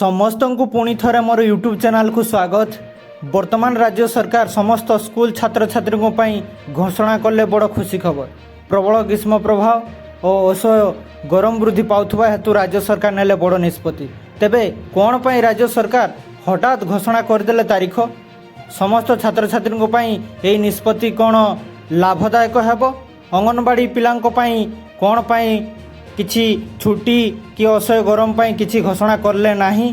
ସମସ୍ତଙ୍କୁ ପୁଣି ଥରେ ମୋର ୟୁଟ୍ୟୁବ୍ ଚ୍ୟାନେଲକୁ ସ୍ୱାଗତ। ବର୍ତ୍ତମାନ ରାଜ୍ୟ ସରକାର ସମସ୍ତ ସ୍କୁଲ ଛାତ୍ରଛାତ୍ରୀଙ୍କ ପାଇଁ ଘୋଷଣା କଲେ ବଡ଼ ଖୁସି ଖବର। ପ୍ରବଳ ଗ୍ରୀଷ୍ମ ପ୍ରବାହ ଓ ଅସହ୍ୟ ଗରମ ବୃଦ୍ଧି ପାଉଥିବା ହେତୁ ରାଜ୍ୟ ସରକାର ନେଲେ ବଡ଼ ନିଷ୍ପତ୍ତି। ତେବେ କ'ଣ ପାଇଁ ରାଜ୍ୟ ସରକାର ହଠାତ୍ ଘୋଷଣା କରିଦେଲେ ତାରିଖ? ସମସ୍ତ ଛାତ୍ରଛାତ୍ରୀଙ୍କ ପାଇଁ ଏହି ନିଷ୍ପତ୍ତି କ'ଣ ଲାଭଦାୟକ ହେବ? ଅଙ୍ଗନବାଡ଼ି ପିଲାଙ୍କ ପାଇଁ କ'ଣ ପାଇଁ କିଛି ଛୁଟି କି ଅସହ୍ୟ ଗରମ ପାଇଁ କିଛି ଘୋଷଣା କଲେ ନାହିଁ?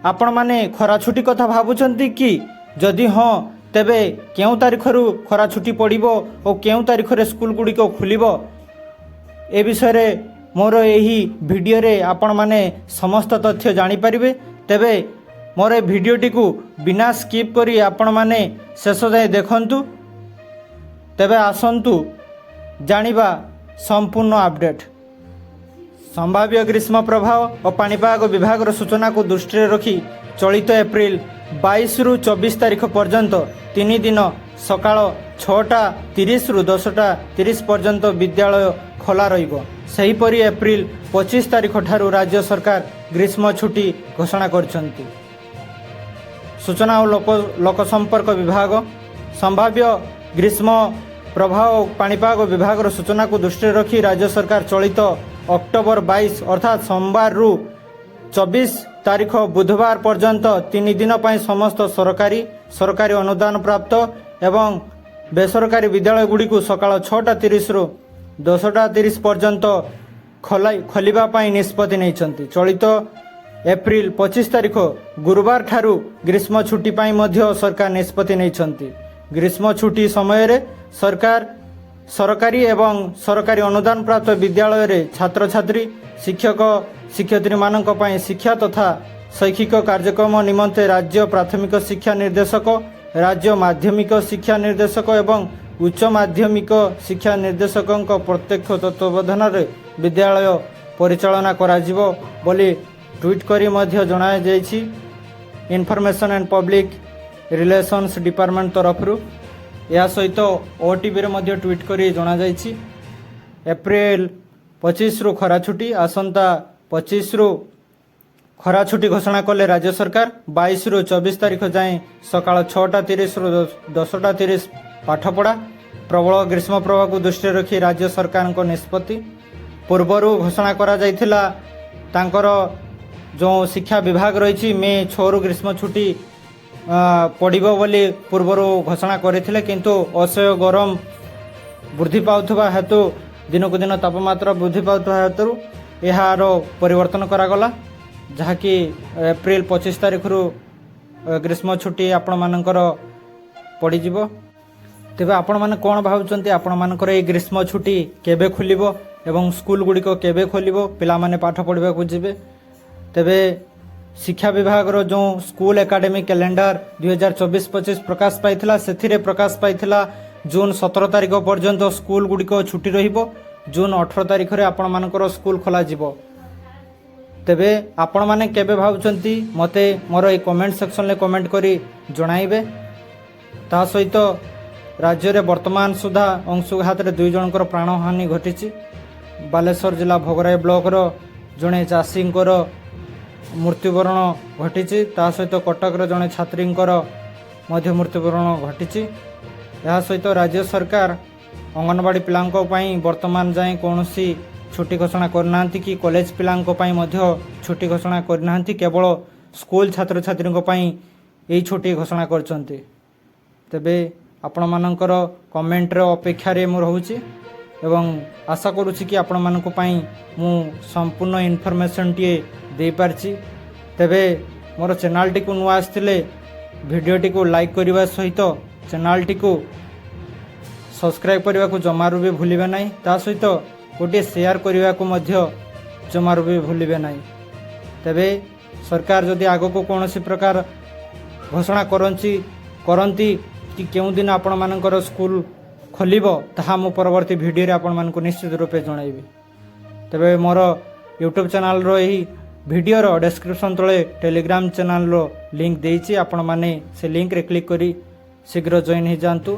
ଆପଣମାନେ ଖରା ଛୁଟି କଥା ଭାବୁଛନ୍ତି କି? ଯଦି ହଁ, ତେବେ କେଉଁ ତାରିଖରୁ ଖରା ଛୁଟି ପଡ଼ିବ ଓ କେଉଁ ତାରିଖରେ ସ୍କୁଲ ଗୁଡ଼ିକ ଖୋଲିବ, ଏ ବିଷୟରେ ମୋର ଏହି ଭିଡ଼ିଓରେ ଆପଣମାନେ ସମସ୍ତ ତଥ୍ୟ ଜାଣିପାରିବେ। ତେବେ ମୋର ଏ ଭିଡ଼ିଓଟିକୁ ବିନା ସ୍କିପ୍ କରି ଆପଣମାନେ ଶେଷ ଯାଏଁ ଦେଖନ୍ତୁ। ତେବେ ଆସନ୍ତୁ ଜାଣିବା ସମ୍ପୂର୍ଣ୍ଣ ଅପଡ଼େଟ୍। ସମ୍ଭାବ୍ୟ ଗ୍ରୀଷ୍ମ ପ୍ରବାହ ଓ ପାଣିପାଗ ବିଭାଗର ସୂଚନାକୁ ଦୃଷ୍ଟିରେ ରଖି ଚଳିତ ଏପ୍ରିଲ 22ରୁ 24 ତାରିଖ ପର୍ଯ୍ୟନ୍ତ 3 ଦିନ ସକାଳ 6ଟା 30ରୁ 10ଟା 30 ପର୍ଯ୍ୟନ୍ତ ବିଦ୍ୟାଳୟ ଖୋଲା ରହିବ। ସେହିପରି ଏପ୍ରିଲ 25 ତାରିଖ ଠାରୁ ରାଜ୍ୟ ସରକାର ଗ୍ରୀଷ୍ମ ଛୁଟି ଘୋଷଣା କରିଛନ୍ତି। ସୂଚନା ଓ ଲୋକସମ୍ପର୍କ ବିଭାଗ ସମ୍ଭାବ୍ୟ ଗ୍ରୀଷ୍ମ ପ୍ରବାହ ଓ ପାଣିପାଗ ବିଭାଗର ସୂଚନାକୁ ଦୃଷ୍ଟିରେ ରଖି ରାଜ୍ୟ ସରକାର ଚଳିତ ଅକ୍ଟୋବର 22 ଅର୍ଥାତ୍ ସୋମବାରରୁ 24 ତାରିଖ ବୁଧବାର ପର୍ଯ୍ୟନ୍ତ 3 ଦିନ ପାଇଁ ସମସ୍ତ ସରକାରୀ, ସରକାରୀ ଅନୁଦାନ ପ୍ରାପ୍ତ ଏବଂ ବେସରକାରୀ ବିଦ୍ୟାଳୟଗୁଡ଼ିକୁ ସକାଳ 6ଟା 30ରୁ 10ଟା 30 ପର୍ଯ୍ୟନ୍ତ ଖୋଲିବା ପାଇଁ ନିଷ୍ପତ୍ତି ନେଇଛନ୍ତି। ଚଳିତ ଏପ୍ରିଲ 25 ତାରିଖ ଗୁରୁବାର ଠାରୁ ଗ୍ରୀଷ୍ମ ଛୁଟି ପାଇଁ ମଧ୍ୟ ସରକାର ନିଷ୍ପତ୍ତି ନେଇଛନ୍ତି। ଗ୍ରୀଷ୍ମ ଛୁଟି ସମୟରେ ସରକାର ସରକାରୀ ଏବଂ ସରକାରୀ ଅନୁଦାନ ପ୍ରାପ୍ତ ବିଦ୍ୟାଳୟରେ ଛାତ୍ରଛାତ୍ରୀ, ଶିକ୍ଷକ ଶିକ୍ଷୟିତ୍ରୀମାନଙ୍କ ପାଇଁ ଶିକ୍ଷା ତଥା ଶୈକ୍ଷିକ କାର୍ଯ୍ୟକ୍ରମ ନିମନ୍ତେ ରାଜ୍ୟ ପ୍ରାଥମିକ ଶିକ୍ଷା ନିର୍ଦ୍ଦେଶକ, ରାଜ୍ୟ ମାଧ୍ୟମିକ ଶିକ୍ଷା ନିର୍ଦ୍ଦେଶକ ଏବଂ ଉଚ୍ଚ ମାଧ୍ୟମିକ ଶିକ୍ଷା ନିର୍ଦ୍ଦେଶକଙ୍କ ପ୍ରତ୍ୟକ୍ଷ ତତ୍ତ୍ୱାବଧାନରେ ବିଦ୍ୟାଳୟ ପରିଚାଳନା କରାଯିବ ବୋଲି ଟ୍ୱିଟ୍ କରି ମଧ୍ୟ ଜଣାଯାଇଛି information and public relations department ତରଫରୁ। ଏହା ସହିତ ଓଟିଭିରେ ମଧ୍ୟ ଟ୍ୱିଟ୍ କରି ଜଣାଯାଇଛି। ଏପ୍ରିଲ 25ରୁ ଖରା ଛୁଟି। ଆସନ୍ତା 25ରୁ ଖରା ଛୁଟି ଘୋଷଣା କଲେ ରାଜ୍ୟ ସରକାର। 22ରୁ 24 ତାରିଖ ଯାଏଁ ସକାଳ 6ଟା 30ରୁ 10ଟା 30 ପାଠପଢ଼ା। ପ୍ରବଳ ଗ୍ରୀଷ୍ମ ପ୍ରବାହକୁ ଦୃଷ୍ଟିରେ ରଖି ରାଜ୍ୟ ସରକାରଙ୍କ ନିଷ୍ପତ୍ତି। ପୂର୍ବରୁ ଘୋଷଣା କରାଯାଇଥିଲା, ତାଙ୍କର ଯେଉଁ ଶିକ୍ଷା ବିଭାଗ ରହିଛି, ମେ 6ରୁ ଗ୍ରୀଷ୍ମ ଛୁଟି ପଡ଼ିବ ବୋଲି ପୂର୍ବରୁ ଘୋଷଣା କରିଥିଲେ। କିନ୍ତୁ ଅସହ୍ୟ ଗରମ ବୃଦ୍ଧି ପାଉଥିବା ହେତୁ, ଦିନକୁ ଦିନ ତାପମାତ୍ରା ବୃଦ୍ଧି ପାଉଥିବା ହେତୁ ଏହାର ପରିବର୍ତ୍ତନ କରାଗଲା, ଯାହାକି ଏପ୍ରିଲ 25 ତାରିଖରୁ ଗ୍ରୀଷ୍ମ ଛୁଟି ଆପଣମାନଙ୍କର ପଡ଼ିଯିବ। ତେବେ ଆପଣମାନେ କ'ଣ ଭାବୁଛନ୍ତି? ଆପଣମାନଙ୍କର ଏଇ ଗ୍ରୀଷ୍ମ ଛୁଟି କେବେ ଖୋଲିବ ଏବଂ ସ୍କୁଲ ଗୁଡ଼ିକ କେବେ ଖୋଲିବ, ପିଲାମାନେ ପାଠ ପଢ଼ିବାକୁ ଯିବେ? ତେବେ ଶିକ୍ଷା ବିଭାଗର ଯେଉଁ ସ୍କୁଲ ଏକାଡେମିକ୍ କ୍ୟାଲେଣ୍ଡର 2024-25 ପ୍ରକାଶ ପାଇଥିଲା, ସେଥିରେ ପ୍ରକାଶ ପାଇଥିଲା ଜୁନ୍ 17 ତାରିଖ ପର୍ଯ୍ୟନ୍ତ ସ୍କୁଲ ଗୁଡ଼ିକ ଛୁଟି ରହିବ। ଜୁନ୍ 18 ତାରିଖରେ ଆପଣମାନଙ୍କର ସ୍କୁଲ ଖୋଲାଯିବ। ତେବେ ଆପଣମାନେ କେବେ ଭାବୁଛନ୍ତି, ମୋତେ ମୋର ଏଇ କମେଣ୍ଟ ସେକ୍ସନରେ କମେଣ୍ଟ କରି ଜଣାଇବେ। ତା ସହିତ ରାଜ୍ୟରେ ବର୍ତ୍ତମାନ ସୁଦ୍ଧା ଅଂଶୁଘାତରେ ଦୁଇ ଜଣଙ୍କର ପ୍ରାଣହାନି ଘଟିଛି। ବାଲେଶ୍ୱର ଜିଲ୍ଲା ଭୋଗରାଇ ବ୍ଲକର ଜଣେ ଚାଷୀଙ୍କର ମୃତ୍ୟୁବରଣ ଘଟିଛି। ତା ସହିତ କଟକର ଜଣେ ଛାତ୍ରୀଙ୍କର ମଧ୍ୟ ମୃତ୍ୟୁବରଣ ଘଟିଛି। ଏହା ସହିତ ରାଜ୍ୟ ସରକାର ଅଙ୍ଗନବାଡ଼ି ପିଲାଙ୍କ ପାଇଁ ବର୍ତ୍ତମାନ ଯାଏଁ କୌଣସି ଛୁଟି ଘୋଷଣା କରିନାହାନ୍ତି କି କଲେଜ ପିଲାଙ୍କ ପାଇଁ ମଧ୍ୟ ଛୁଟି ଘୋଷଣା କରିନାହାନ୍ତି। କେବଳ ସ୍କୁଲ ଛାତ୍ରଛାତ୍ରୀଙ୍କ ପାଇଁ ଏହି ଛୁଟି ଘୋଷଣା କରିଛନ୍ତି। ତେବେ ଆପଣମାନଙ୍କର କମେଣ୍ଟର ଅପେକ୍ଷାରେ ମୁଁ ରହୁଛି ଏବଂ ଆଶା କରୁଛି କି ଆପଣମାନଙ୍କ ପାଇଁ ମୁଁ ସମ୍ପୂର୍ଣ୍ଣ ଇନଫର୍ମେସନ୍ଟିଏ ଦେଇପାରିଛି। ତେବେ ମୋର ଚ୍ୟାନେଲଟିକୁ ନୂଆ ଆସିଥିଲେ ଭିଡ଼ିଓଟିକୁ ଲାଇକ୍ କରିବା ସହିତ ଚ୍ୟାନେଲଟିକୁ ସବସ୍କ୍ରାଇବ୍ କରିବାକୁ ଜମାରୁ ବି ଭୁଲିବେ ନାହିଁ। ତା ସହିତ ଗୋଟିଏ ସେୟାର କରିବାକୁ ମଧ୍ୟ ଜମାରୁ ବି ଭୁଲିବେ ନାହିଁ। ତେବେ ସରକାର ଯଦି ଆଗକୁ କୌଣସି ପ୍ରକାର ଘୋଷଣା କରନ୍ତି କି କେଉଁ ଦିନ ଆପଣମାନଙ୍କର ସ୍କୁଲ ଖୋଲିବ, ତାହା ମୁଁ ପରବର୍ତ୍ତୀ ଭିଡ଼ିଓରେ ଆପଣମାନଙ୍କୁ ନିଶ୍ଚିତ ରୂପେ ଜଣାଇବି। ତେବେ ମୋର ୟୁଟ୍ୟୁବ୍ ଚ୍ୟାନେଲର ଏହି ଭିଡ଼ିଓର ଡେସ୍କ୍ରିପସନ୍ ତଳେ ଟେଲିଗ୍ରାମ ଚ୍ୟାନେଲର ଲିଙ୍କ୍ ଦେଇଛି। ଆପଣମାନେ ସେ ଲିଙ୍କରେ କ୍ଲିକ୍ କରି ଶୀଘ୍ର ଜଏନ୍ ହେଇଯାଆନ୍ତୁ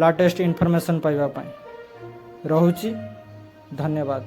ଲାଟେଷ୍ଟ ଇନଫର୍ମେସନ୍ ପାଇବା ପାଇଁ। ରହୁଛି, ଧନ୍ୟବାଦ।